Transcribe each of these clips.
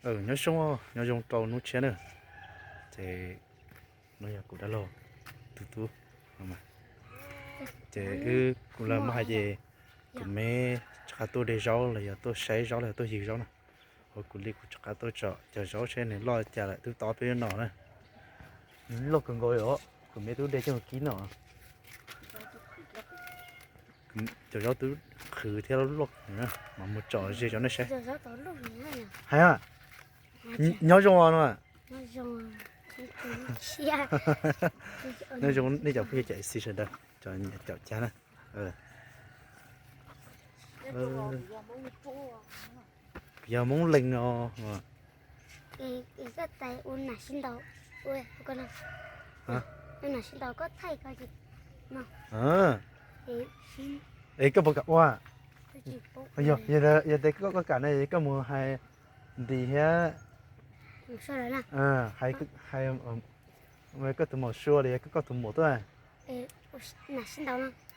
Nyob zoo, nyob zoo rau hnub tshiab na. Ces no yog kuv dab laug tus tub, ces wb kuv los muab hais ces kuv me rov qab tuaj de zaub los yog tuaj saib zaub los yog tuaj ywg zaub na. Ua kuv li kuv rov qab tuaj tsom cov zaub seb nws loj cas lawm, twb tau peb lub no na. Loj kawg nkaus li os, kuv me twb de coj mus kib no. Cov zaub twb qhwv thiab loj loj na, mas mus tsom ze rau nej saib. Hais, nyob zoo no. Nyob zoo nej cov phooj ywg cov xib sawv daws, cov caum cab na. Yog Hmoob Lees no. Es koj puas kam ua? Yog tias koj kam no koj mus hais nti thiab, hais koj tus maum sua los yog koj tus muam tuaj.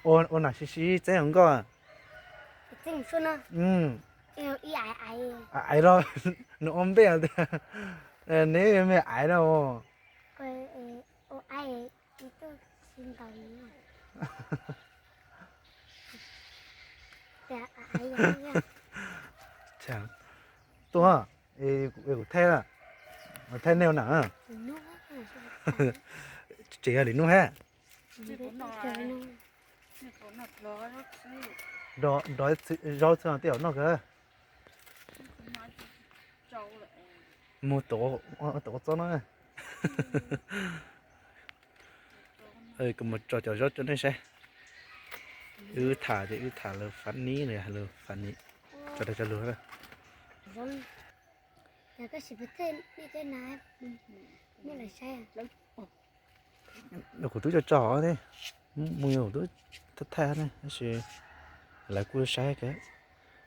Ua nam sib sib txeeb hauv nkoj. Aiv los nws ua npe tias neb me aiv no. Tuaj, kuv thaij, thaij nej na. Tseem yog lwm hnub thiab. Nrog zaub txhwb no tej zaum noj kawg. Mus tom txob no. Kuv mus tso cov zaub rau nej saib. Wb tham ces wb tham lus funny, lus funny, tso dag tso lus. Kuv twb tso tso ne, mus kuv twb thaij ne, tab sis lawv kuj saib kawg.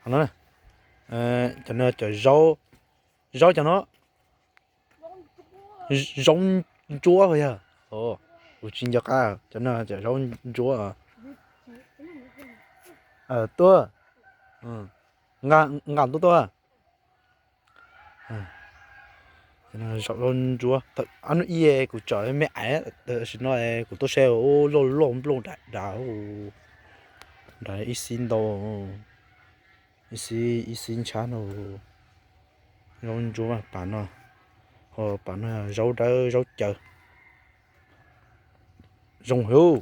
Ho no, cov no cov zaub, zaub cov no, zaub ntsuab yog, kuv tsis nco qab, cov no cov zaub ntsuab. Tuaj, nqa nqa tuaj tuaj. Zaub ntsuab, ob hnub ib kuv tsom me aiv, tam sim no kuv tuaj saib loj loj nplooj dav dav, dav ib xib ntau, ib xib ib xib ntshab no. Zaub ntsuab pas no, ho pas no zaub dawb zaub caws. Zoo heev.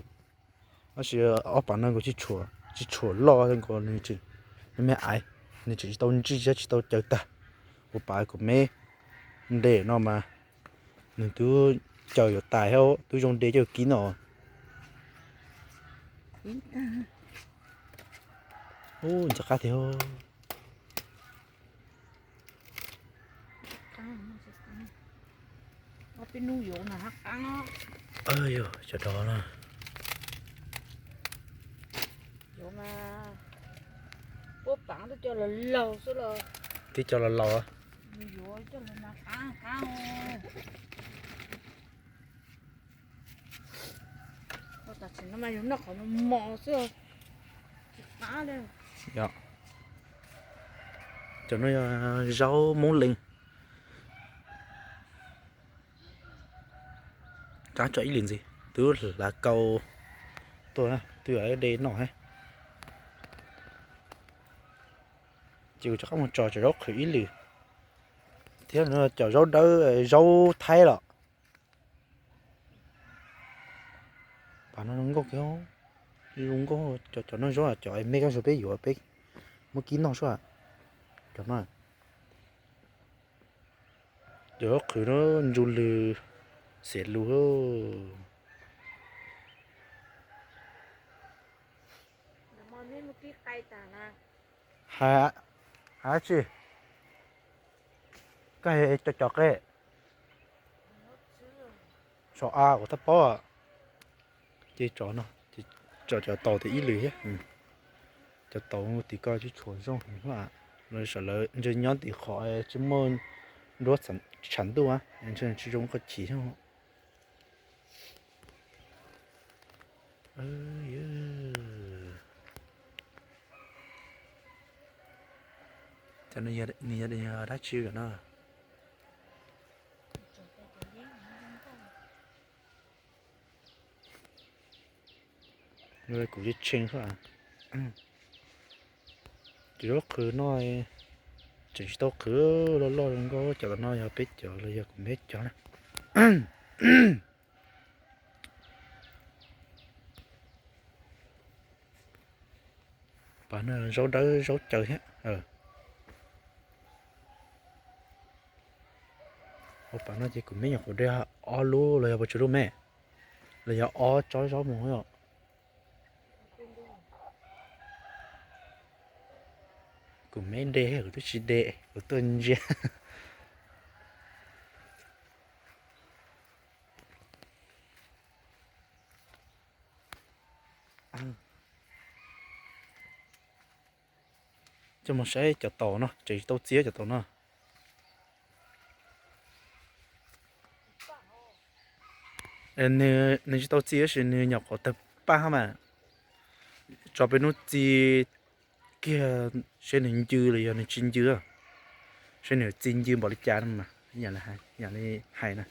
Tab sis ob pas no nkaus tsis tshua, tsis tshua loj nkaus, nws me aiv, nws tseem tsis tau ntsij thiab tsis tau caws tag. Kuv pas kuv me nte no mas nws twb caws yuav tas thiab, twb zoo de coj kib no. Ub, ntxim qab tiag. Yog cov dog no. Twb cov laus laus. Cov no yog zaub Hmoob Lees. Rov tso ib lwm ntxiv, twb hlav kau tuaj, twb yog de noj thiab. Ces kuv rov qab mus tso cov zaub qhwv ib lwm thiab, cov zaub dawb zaub Thaib los. Pas no zoo nkauj kiag, zoo nkauj, cov no zaub cov me koj ntsuag peb yuav peb muab kib noj sua. Cov no, cov zaub qhwv no ntsuj lws xiam lus. Hais dab tsi? Koj hais cov cov qe. Saum av kuv twb paub. Ces tso no, tso cov taus tim ib lwm thiab. Cov taus tim ko tsis tshua zoo heev, los saum lawv ntshe nyob tim qhov tsis muaj nruab tshav ntuj, ntshe tsis zoo koj chim thiab. Cov nws yog dab tsi no? Kuv tsis tshee xwb. Cov zaub qhwv no tseem tsis tau qhwv loj loj zoo nkauj, cov no yog peb cov los yog kuv meb cov na. Pas no zaub dawb zaub caws thiab. Ua pas no ces kuv meb nyuam qhuav de ob lub los yog puas tsawg lub me, los yog ob tsob zaub mus os. Kuv meb de, kuv twb tsis de, kuv tuaj ntsia. Coj mus saib cov taum no, tseem tsis tau txi cov taum no. Nws tsis tau txi tab sis nws nyuam qhuav tawg paj mas, tso peb hnub txi kiag seb nws ncw los yog nws tsis ncw, seb nws txi ncw npaum li cas no mas, yam li hais na.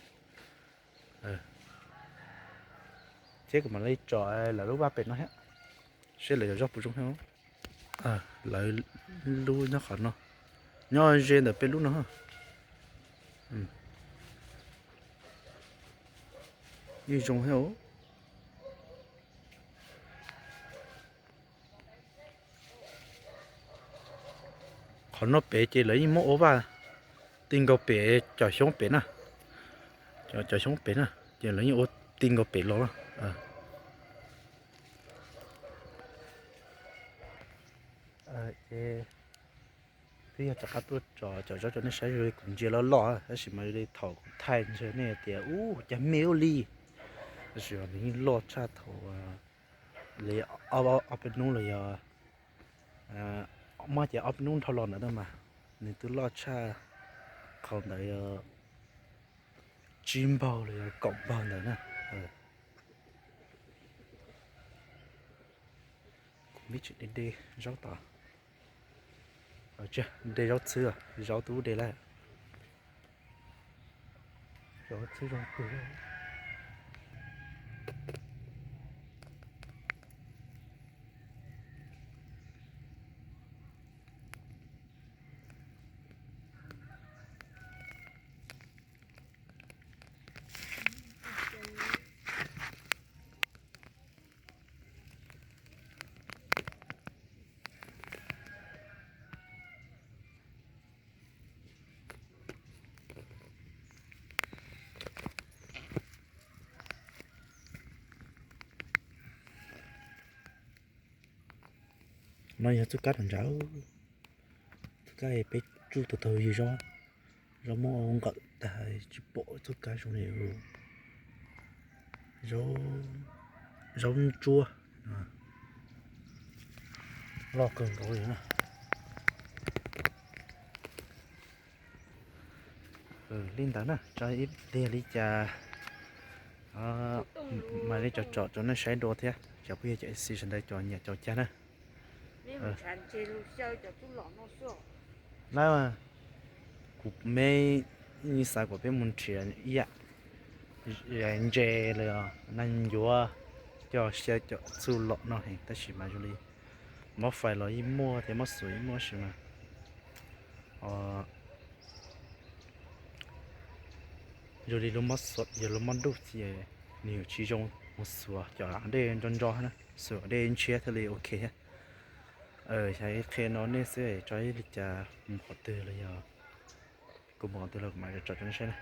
Thiab kuv mam li tsom lawv lub vaj pem no thiab, seb lawv yuav zoj puas zoo thiab. Lawv lub nyob qhov no, nyob ze ntawm peb lub no. Yeej zoo thiab. Qhov no pem ces lawv yeej muab ua vaj ti nkaus pem cov xyoob pem na, cov xyoob pem na, ces lawv yeej ua ti nkaus pem los na. Ces twb yog rov qab tuaj tsom cov zaub rau nej saib, zoo li kuv ntsia loj loj tab sis mas zoo li thaum kuv thaij ntshe nej tias ub cas me ua li, tab sis nws yeej loj tshaj thaum li ob peb hnub los yog, muab ces ob peb hnub dhau los ntawd na mas, nws twb loj tshaj qhov ntawd tsib npaug los yog kaum npaug ntawd na. Kuv meb tseem de de zaub tod, de zaub txhwb, zaub twb de lawm. Zaub txhwb zoo kawg. No yog txoj kab nram ntsawv, txoj kab peb tsuj tau taug ywg zaub, zaub muab nqawm tag tsis pom txoj kab zoo li. Zaub ntsuab loj kawg nkaus li na. Li ntawd na, tso ib pliag li cas mam li tsom tsom rau nej saib dua thiab, cov phooj ywg cov A C sawv daws cov nyiam cov cag na. Lawv, kuv meb xav kom peb mus nrhiav ib yam ntses los yog nag ncuav coj xyaw cov txuj lom no heev tab sis mas zoo li mob fais los yeej muaj thiab mob xuas yeej muaj tab sis mas zoo li lub mob xuas yog lub mob duj ces nws yuav tsis zoo mus xuas cov dej nco nco na, xuas dej ntshiab thiaj li ok thiab. Xyov qhia no nej xwb, tso ib li cas mus qhov twg los yog kuv mus qhov twg los kuv mam tsom rau nej saib na.